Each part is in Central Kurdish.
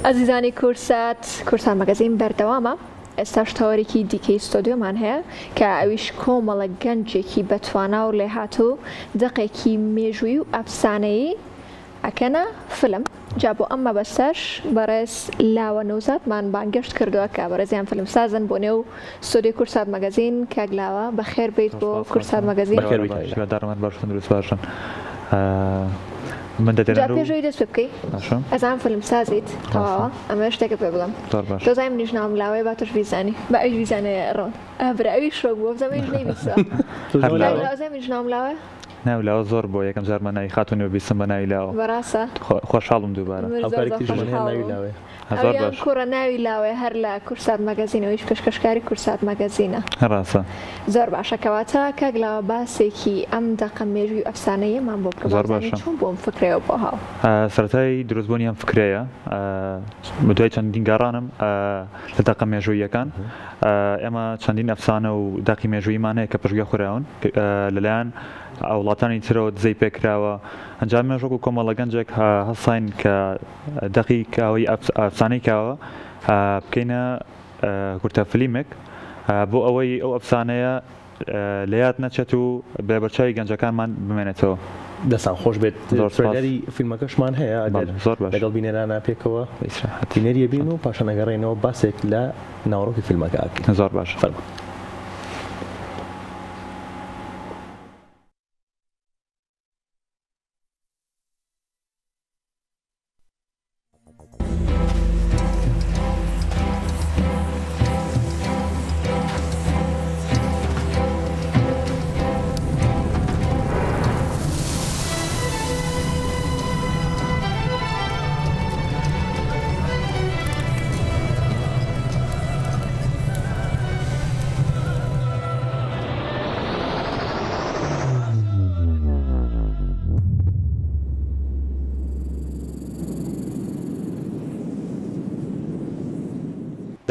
ئەزیزانی کوردسات، کوردسات مەگەزین بەردەوامە، ئێستاش تەوەرێکی دیکەی ستۆدیۆمان هەیە کە ئەویش کۆمەڵە گەنجێکی بەتوانا و لێهاتوو دەقێکی مێژوویی و ئەفسانەیی ئەکەنە فلم جا بۆ ئەم مەبەستەش بەڕێز لاوە نەوزادمان بانگێشت کردووە کە بەڕێزیان فلمسازن بۆ نێو ستۆدیۆی کوردسات مەگەزین کاک لاوە بەخێر بێیت بۆ کوردسات مەگەزین. بەخێر بێیت کاک لاوە. هیوادارم هەر باش و تەندروست باشن. من دە جا دێنەر و پێش ئەوەی دەست پێ بکەی باشە. ئەزانم فلمسازیت ڕاستە. تەواوە ئەمەوێ شتێکت پێ بڵێم زۆر باشە. تۆ زانی منیش ناوم لاوەیە با تۆش بیزانی با ئەویش بیزانێ ڕۆن ئا برا ئەویش شۆک بوو وەبزانم ئەویش نەیبیستوە. هەر کاک لاوە. لاوە ئەزانی منیش ناوم لاوەیە؟ ناوی لاوە زۆر بۆ یەکەم جارمە ناوی خاتوونی ببیستم بە ناوی لاوە. بەڕاستە؟ خۆشحاڵم دووبارە. من زۆر هاوکارێکی زۆر تریشمان هەیە خۆشحاڵ ناوی بووم. لاوەیە. زۆر ئەویان باش. کوڕە ناوی لاوەیە هەر لە کوردسات مەگەزین ئەویش پێشکەشکاری کوردسات مەگەزینە. ڕاستە. زۆر باشە کەواتە کاک لاوە باسێکی ئەم دەقە مێژووی و ئەفسانەییەمان بۆ بکە زۆر بابزانین باشە. چۆن بوو ئەم فکرەیەوە بۆ هاو. سەرەتای دروستبوونی ئەم فکرەیە دوای چەندین گەڕانم لە دەقە مێژووییەکان ئێمە چەندین ئەفسانە و دەقی مێژووییمان هەیە کە پشتگوێ خوراون لەلایەن وڵاتانی ترەوە دزەی پێکراوە ئەنجام ئێمەش وەکو کۆمەڵە گەنجێک هەستاین کە دەقی کاوەی ئەفسانەی کاوە بکەینە کورتە فلیمێک بۆ ئەوەی ئەو ئەفسانەیە لە یاد نەچێت و بە بەرچاوی گەنجەکانمان بمێنێتەوە. دەستان خۆش بێت زۆر سپاس. trailer ی فیلمەکەشمان هەیە ئەگەر بەڵێ زۆر باش. لەگەڵ بینەرانا پێکەوە بە ئیسراحەت. بینەریە بین و پاشان ئەگەڕێینەوە باسێک لە ناوەڕۆکی فیلمەکە ئەکەین. زۆر باشە. فەرموون.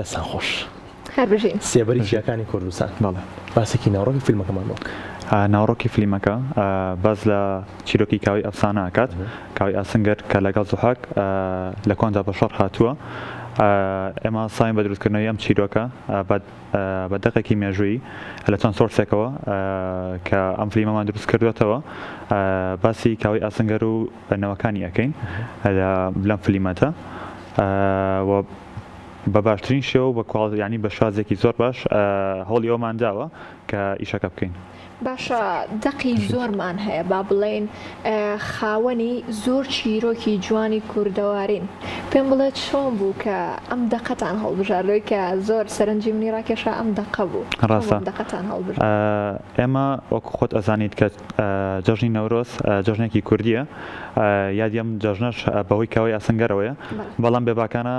دەستان خۆش. هەر بژین. سێبەری چیاکانی کوردستان. بەڵێ. باسێکی ناوەڕۆکی فیلمەکەمان بۆ بکە. ناوەڕۆکی فیلمەکە باس لە چیرۆکی کاوەی ئەفسانە ئەکات، کاوەی ئاسنگەر کە لەگەڵ زوحاک لە کۆندا بە شەڕ هاتووە. ئێمە هەستاوین بە دروستکردنەوەی ئەم چیرۆکە بە بە دەقێکی مێژوویی لە چەند source ێکەوە کە ئەم فلیمەمان دروست کردوێتەوە باسی کاوەی ئاسنگەر و نەوەکانی ئەەکەین لەم فلیمەتە و بە باشترین شێوە و بە کواڵ یانی بە شازێکی زۆر باش هەوڵی ئەومان داوە کە ئیشەکە بکەین. باشە دەقی زۆرمان هەیە با بڵێین خاوەنی زۆر چیرۆکی جوانی کوردەوارین پێم بڵێ چۆن بوو کە ئەم دەقەتان هەڵبژارد لەوەی کە زۆر سەرنجی منی ڕاکێشا ئەم دەقە بوو چۆن بوو ڕاستە ئەم دەقەتان هەڵبژارد؟ ئێمە وەکو خۆت ئەزانیت کە جەژنی نەورۆز جەژنێکی کوردییە یادی ئەم جەژنەش بەهۆی کاوەی ئاسنگەرەوەیە بەڵام بێباکانە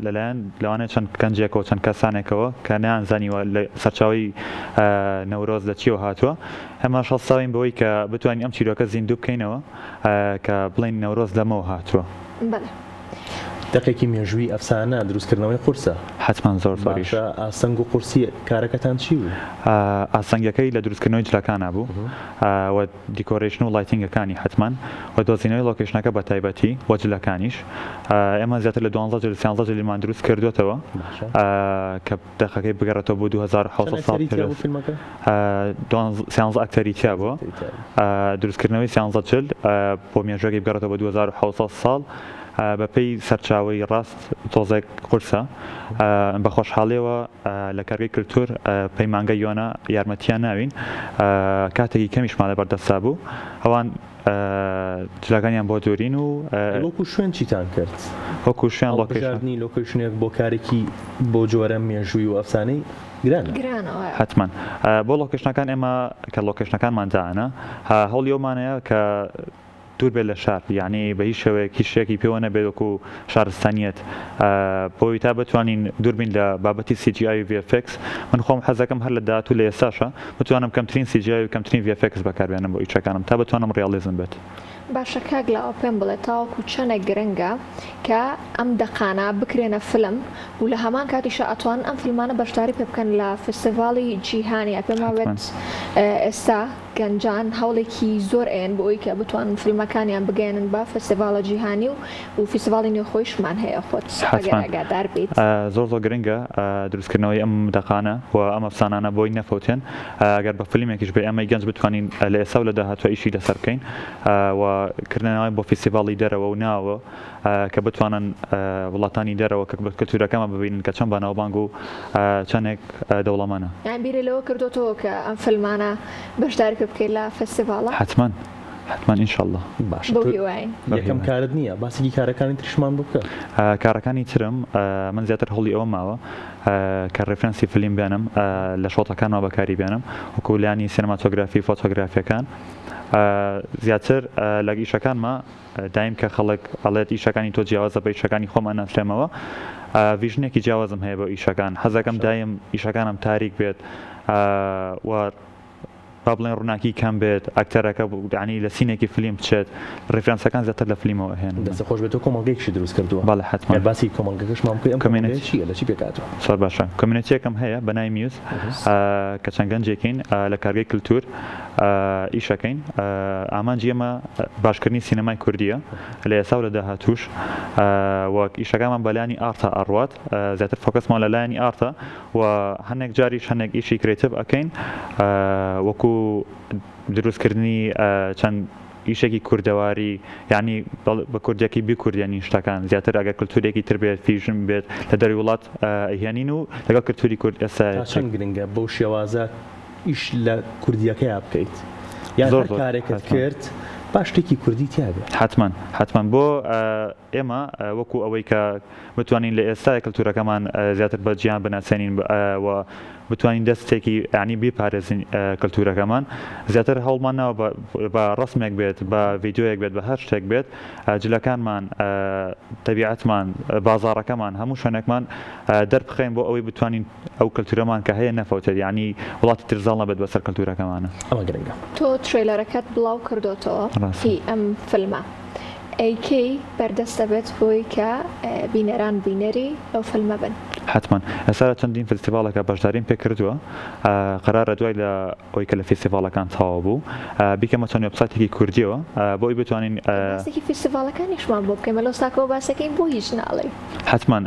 لەلایەن لەوانەیە چەند گەنجێکەوە چەند کەسانێکەوە کە نەیانزانیوە لە سەرچاوەی نەورۆز لە چیەوە هاتووە ئێمەش هەڵساوین بەوەی کە بتوانین ئەم چیرۆکە زیندوو بکەینەوە کە بڵێین نەورۆز لەمەوە هاتووە. بەڵێ. دەقێکی مێژوویی ئەفسانە دروستکردنەوەی قورسە. حەتمەن زۆر زۆریش. باشە ئاستەنگ و قورسی کارەکەتان چی بوو؟ ئاستەنگەکەی لە دروستکردنەوەی جلەکانا بوو و decoration و lighting ەکانی حەتمەن و دۆزینەوەی location ەکە بە تایبەتی و جلەکانیش ئێمە زیاتر لە دوانزە جل سیانزە جلمان دروست کردوێتەوە کە دەقەکەی بگەڕێتەوە بۆ 2700 ساڵ سیانزە ئەکتەری تیا بووە دروستکردنەوەی سیانزە جل بۆ مێژوەکەی بگەڕێتەوە بۆ 2700 ساڵ بەپێی سەرچاوەی ڕاست تۆزێک قورسە بە خۆشحاڵیەوە لە کارگەی کلتور پەیمانگەی یۆنا یارمەتیان ناوین کاتێکی کەمیشمان لەبەر دەستا بوو ئەوان جلەکانیان بۆ دورین و وەکو شوێن چیتان کرد؟ وەکو شوێن location هەڵبژاردنی location ێک بۆ کارێکی بۆ جۆرە مێژووی و ئەفسانەی گرانە. گرانە وایە. حەتمەن بۆ location ەکان ئێمە کە location ەکانمان دائەنا هەوڵی ئەومانەیە کە دوور بێت لە شار یانی بە هیچ شێوەیەک هیچ شتێکی پێوە نەبێت وەکو شارستانیەت بۆی تا بتوانین دوور بین لە بابەتی CGI و VFX من خۆم حەزەکەم هەر لە داهاتوو لە ئێستاشا بتوانم کەمترین CGI و کەمترین VFX بەکاربێنم بۆ ئیشەکانم تا بتوانم realism بێت. باشە کاک لاوە پێم بڵێ تاوەکو چەنێک گرنگە کە ئەم دەقانە بکرێنە فلم و لە هەمان کاتیشا ئەتوانن ئەم فلمانە بەشداری پێ بکەن لە فستیڤاڵی جیهانیا پێم وابێت ئێستا. گەنجان هەوڵێکی زۆر ئەیەن بۆ ئەوی کە بتوانن فیلمەکانیان بگەیەنن بە فستیڤاڵە جیهانی و و فیستیڤاڵی نێوخۆیشمان هەیە خۆت ئەگەر حەتمەن ئاگادار بیت. زۆر زۆر گرنگە دروستکردنەوەی ئەم دەقانە و ئەم ئەفسانانە بۆی نەفەوتێن گەر بە فلیمێکیش بێ ئێمەی گەنج بتوانین لە ئێستا و لە داهاتوە ئیشی لەسەر بکەین و کردنەوەی بۆ فیستیڤاڵی دەرەوە و ناوە کە بتوانن وڵاتانی دەرەوە کە کلتورەکەمان ببینن کە چەند بەناوبانگ و چەندێک دەوڵەمەنە. یان بیرت لەوە کردۆتەوە کە ئەم فیلمانە بەشداری پێ بکەیت لە فێستیڤاڵە؟ حەتمەن حەتمەن ئینشەڵا. باشە بەو تۆ هیوایەین. یەکەم کارت نییە باسێکی کارەکانی تریشمان بۆ بکە. کارەکانی ترم من زیاتر هەوڵی ئەوەم ماوە کە reference ی فلیم بێنم لە shot ەکانما بەکاری بێنم وەکو لانی سینەماتۆگرافی فۆتۆگرافیەکان زیاتر لە ئیشەکانما دایم کە خەڵک ئەڵێت ئیشەکانی تۆ جیاوازە بە ئیشەکانی خۆم ئەناسرێمەوە vision ێکی جیاوازم هەیە بۆ ئیشەکان حەزەکەم دایم ئیشەکانم تاریک بێت و با بڵێن ڕووناکی کەم بێت ئەکتەرەکە یانی لە scene ێکی فلیم بچێت reference ەکان زیاتر لە فلیمەوە ئەهێنم. دەستت خۆش بێت تۆ کۆمەڵگەیەکیشت دروست کردووە بەڵێ حەتمەن. گەر باسی کۆمەڵگەکەشمان بکەی ئەم کۆمەڵگەیە چییە لە چی پێکهاتووە؟ زۆر باشە community یەکم هەیە بە ناوی میوز کە چەند گەنجێکین لە کارگەی کلتور ئیشەکەین ئامانجی ئێمە باشکردنی سینەمای کوردیە لە ئێستا و لە داهاتووش وەک ئیشەکانمان بە لایەنی art ا ئەڕوات زیاتر focus مان لە لایەنی art ە و هەنێک جاریش هەنێک ئیشی creative ئەکەین وەکو دروستکردنی چەند ئیشێکی کوردەواری یعنی بە کوردەکەی بیکوردێنین شتەکان زیاتر ئەگەر کلتورێکی تر بێت fusion بێت لە دەروی وڵات ئەیهێنین و لەگەڵ کلتوری کورد ئێستا تا چەند گرنگە بەو شێوازە ئیش لە کوردیەکەیا بکەیت یان زۆر هەر زۆر کارێکت حەتمەن. کرد با شتێکی کوردی تیا بێ. حەتمەن حەتمەن بۆ ئێمە وەکو ئەوەی کە بتوانین لە ئێستایا کلتورەکەمان زیاتر بە جیهان بناسێنین و بتوانین دەستێکی یانی بیپارێزین کلتورەکەمان زیاتر هەوڵمان ناوە بە ڕەسمێک بێت بە ڤیدیۆیەک بێت بە هەر شتێک بێت جلەکانمان تەبیعەتمان بازاڕەکەمان هەموو شوێنێکمان دەربخەین بۆ ئەوەی بتوانین ئەو کلتورەمان کە هەیە نەفەوتێت یانی وڵاتی تر زاڵ نەبێت بەسەر کلتورەکەمانە. ئەمە گرنگە. تۆ trailer ەکەت بڵاو کردۆتەوە هی ئەم فلمە ئەی کەی بەردەست دەبێت بۆی کە بینەران بینەری ئەو فلمە بن؟ حەتمەن ئێستا لە چەندین فیستیڤاڵێکا بەشداریم پێ کردووە قەرارە دوای لە ئەوەی کە لە فیستیڤاڵەکان تەواو بوو بیکەمە چەند وێبسایتێکی کوردیەوە بۆ ئەوی بتوانین. باسێکی فیستیڤاڵەکانیشمان بۆ بکەی مەلۆ ساکەوە باسەکەین بۆ هیچ ناڵێی. حەتمەن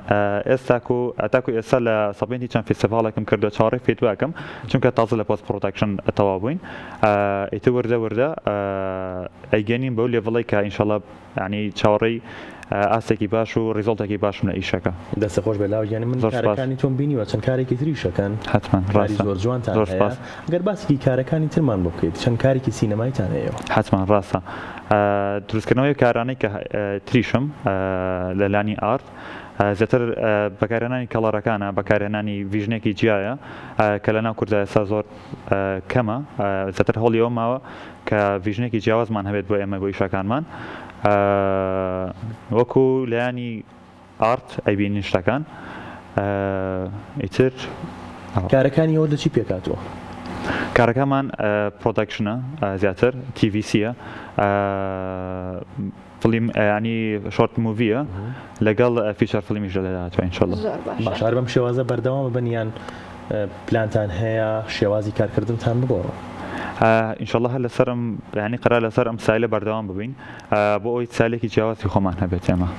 ئێستاکو تاکو ئێستا لە submit ی چەند فیستیڤاڵێکم کردووە چاوەڕێی feedback م چونکە تازە لە post production تەواو بووین ئیتر وردە وردە ئەیگەینین بەو level ەی کە ئینشەڵا یانی چاوەڕێی ئاستێکی باش و result ێکی باشم لە ئیشەکە. دەستت خۆش بێت لاوە گیانی من زۆر سپاس. کارەکانی تۆم بینیوە چەند کارێکی تریش ئەکەن حەتمەن کاری ڕاستە زۆر جوانتان زۆر هەیە سپاس. گەر باسێکی کارەکانی ترمان بۆ بکەیت چەند کارێکی سینەمایتان هەیە ئێوە؟ حەتمەن ڕاستە دروستکردنەوەی کارانەی کە تریشم لە لانی art زیاتر بەکارهێنانی color ەکانە بەکارهێنانی vision ێکی جیایە کە لەناو کوردا ئێستا زۆر کەمە زیاتر هەوڵی ئەوە ماوە کە vision ێکی جیاوازمان هەبێت بۆ ئێمە بۆ ئیشەکانمان وەکو لایەنی art ئەیبینین شتەکان ئیتر. کارەکانی ئەوە لە چی پێکهاتووە؟ کارەکانمان production ە زیاتر TVC یە فلیم ینی short movie یە لەگەڵ feature film یش لە داهاتوە ان شاء اللە. زۆر باشە. باشە هەر بەم شێوازە بەردەوام بن یان پلانتان هەیە شێوازی کارکردنتان بگۆڕن؟ ان شاء اللە هەر لەسەرم یانی قەرار لەسەر ئەم style ە بەردەوام ببین بۆ ئەوەی ستایلێکی جیاوازی خۆمان هەبێت ئێمە.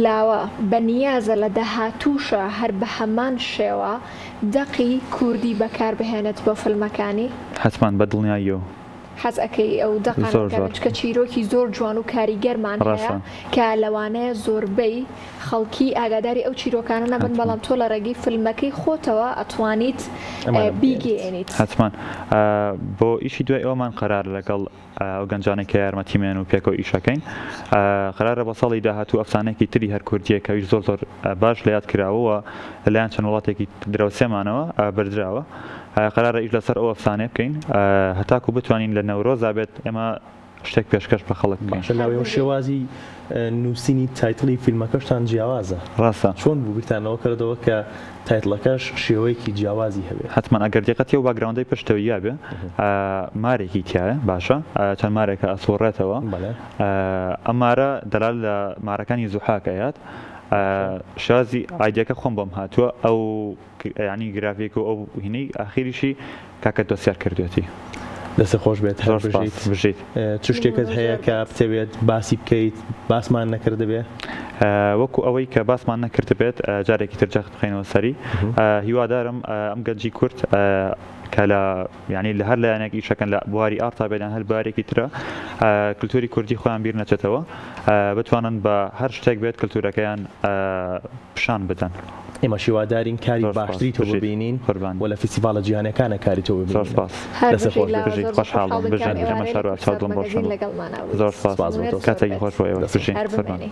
لاوە بە نیازە لە داهاتووشا هەر بە هەمان شێوە دەقی کوردی بەکار بهێنێت بۆ فیلمەکانی؟ حەتمەن بە دڵنیاییەوە. حەز ئەکەی ئەو دەقانە زۆر بکەن زۆر. چونکە چیرۆکی زۆر جوان و کاریگەرمان هەیە ڕاستە. کە لەوانەیە زۆربەی خەڵکی ئاگاداری ئەو چیرۆکانە نەبن حەتمەن. بەڵام تۆ لە ڕێگەی فیلمەکەی خۆتەوە ئەتوانیت ئەمانە بگەیەنیت. بیگەیەنیت. حەتمەن. بۆ ئیشی دوای ئەوەمان قەرارە لەگەڵ ئەو گەنجانەی کە یارمەتیمێن و پێکەوە ئیشەکەین قەرارە بە ساڵی داهاتوو ئەفسانەیەکی تری هەر کوردیە کە ئەویش زۆر زۆر باش لە یاد کراوە و لەلایەن چەند وڵاتێکی دراوسێمانەوە بردراوە قەرارە ئیش لەسەر ئەو ئەفسانەیە بکەین هەتاکو بتوانین لە نەورۆزا بێت ئێمە شتێک پێشکەش بە خەڵک بکەین. باشە لاوێ شێوازی نووسینی title ی فیلمەکەشتان جیاوازە. ڕاستە. چۆن بوو بیرتان لەوە کردەوە کە title ەکەش شێوەیەکی جیاوازی هەبێ؟ حەتمەن ئەگەر دیقەتی ئەو background ەی پشتەوەی یابێ مارێکی تیایە باشە چەند مارێکە ئەسوڕێتەوە ئەم مارە دەلال لە مارەکانی زوحاک ئەیات شێوازی idea کە خۆم بۆم هاتووە ئەو یانی گرافیک و ئەو هینەی ئاخیریشی کاکە دۆسیار کردوێتی. دەستت خۆش بێت هەر زۆر سپاس بژیت. بژیت. چ شتێکت هەیە کە بتەوێت باسی بکەیت باسمان نەکردبێ؟ وەکو ئەوەی کە باسمان نەکردبێت جارێکی تر جەخت بخەینەوە سەری هیوادارم ئەم گەنجی کورد کە لە یانی لە هەر لایەنێک ئیشەکەن لە بواری ئارتا بێت یان هەر بوارێکی ترە کلتوری کوردی خۆیان بیر نەچێتەوە بتوانن بە هەر شتێک بێت کلتورەکەیان پیشان بدەن. ئێمەش هیوادارین کاری باشتری تۆ ببینین و لە فیستیڤاڵە جیهانیەکانە کاری تۆ ببینین. زۆر سپاس. هەر دەستت بژی خۆش بێت. لاوە بژیت زۆر زۆر خۆشحاڵ بووم خۆشحاڵ بووین کە بژین ئەم ئێمەش ئێوارەیە هەروا لە چاو کوردسات دڵم ڕۆشن مەگەزین بوو لەگەڵمانا بوویت. زۆر سپاس سپاس بۆ نمونەت تۆ. زۆر کاتێکی بێت. خۆش بۆ ئێوەش دەست بژین هەر قوربان. بمێنی.